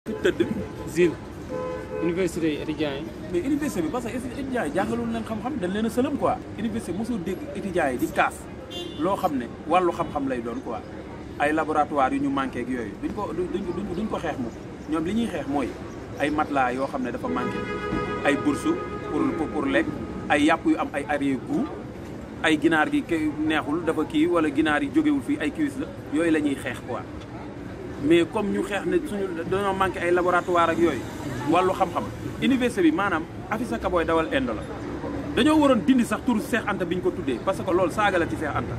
fi tëdd Zil université yi étudiants yi. mais université bi parce que étudiants yi jàngalul leen xam-xam dañ leen a sëlëm quoi. université mosoo dégg étudiants yi di kaas loo xam ne wàllu xam-xam lay doon quoi ay laboratoire yu ñu manqué ak yooyu duñ ko xeex moom ñoom li ñuy xeex mooy ay matelas yoo xam ne dafa manqué ay bourse pour lekk ay yàpp yu am ay arrière-goût ay ginaar gi neexul dafa kii wala ginaar yi jógewul fii ay cuisse la yooyu la ñuy xeex quoi mais comme ñu xeex ne suñu dañoo manqué ay laboratoire ak yooyu wàllu xam-xam université bi maanaam Afisa Kaboy dawal Inde la dañoo waroon dindi sax turu Cheikh Anta bi ñu ko tuddee parce que loolu saaga la ci Cheikh Anta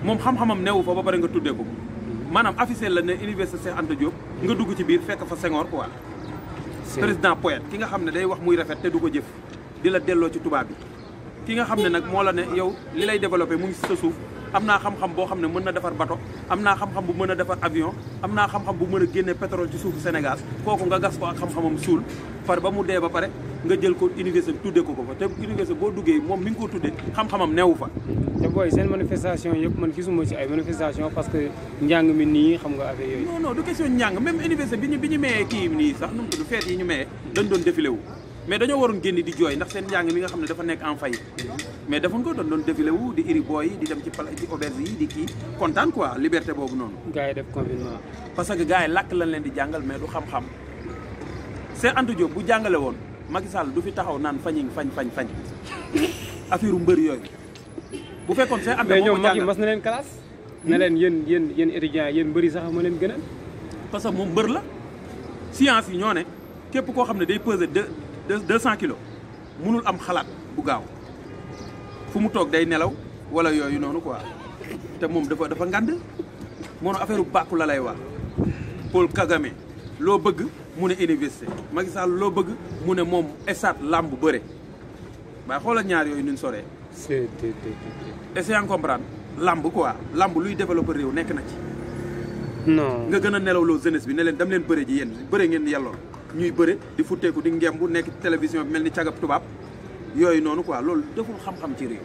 moom xam-xamam newu fa ba pare nga tuddee ko maanaam Afisa la ne université Cheikh Anta Diop nga dugg ci biir fekk fa Senghor quoi président poète ki nga xam ne day wax muy rafet te du ko jëf di la delloo ci tubaab bi ki nga xam ne nag moo la ne yow li lay développé mu ngi si sa suuf am naa xam-xam boo xam ne mën na defar bateau am naa xam-xam bu mën a defar avion am naa xam-xam bu mën a génne pétrole ci suufu Sénégal kooku nga gas ko ak xam-xamam suul par ba mu dee ba pare nga jël ko université tuddee ko fa te université boo duggee moom mi ngi ko tuddee xam-xamam neewu fa. te booy seen manifestation yëpp man gisuma ci ay manifestation parce que njàng mi nii xam nga affaire yooyu. non du question njàng même université bi ñu mayee kii nii sax nu mu tudd feet yi ñu mayee dañ doon défilé wu mais dañoo waroon génn di jooy ndax seen njàng mi nga xam ne dafa nekk en faillite mais dafa ko doon défilé wu di iri booy di dem ci auberge yi di kii kontaan quoi liberté boobu noonu. gars yi def confinement. parce que gars yi làkk lañ leen di jàngal mais du xam-xam Cheikh Anta Diop bu jàngale woon Macky Sall du fi taxaw naan fañ affaire mbër yooyu bu fekkoon Cheikh Anta moo ko jàngal mais ñoom Macky mas na leen classe. ne leen yéen étudiants yéen mbëri sax ma leen gënal. parce que moom mbër la science yi ñoo ne képp koo xam ne day peser 200 kilos mënul am xalaat bu gaaw fu mu toog day nelaw wala yooyu noonu quoi te moom dafa ngand moo affaire bàkku la lay wax Paul Kagame loo bëgg mu ne université Macky Sall loo bëgg mu ne moom stade lamb bëre waaye xoolal ñaar yooyu nuñ soree essayant comprendre lamb quoi lamb luy développer réew nekk na ci non nga gën a nelaw loo jeunesse bi ne leen dem leen bëre ji yéen bëre ngeen yelloon ñuy bëre di futteeku di ngembu nekk télévision bi mel ni cagab tubaab yooyu noonu quoi loolu deful xam-xam ci réew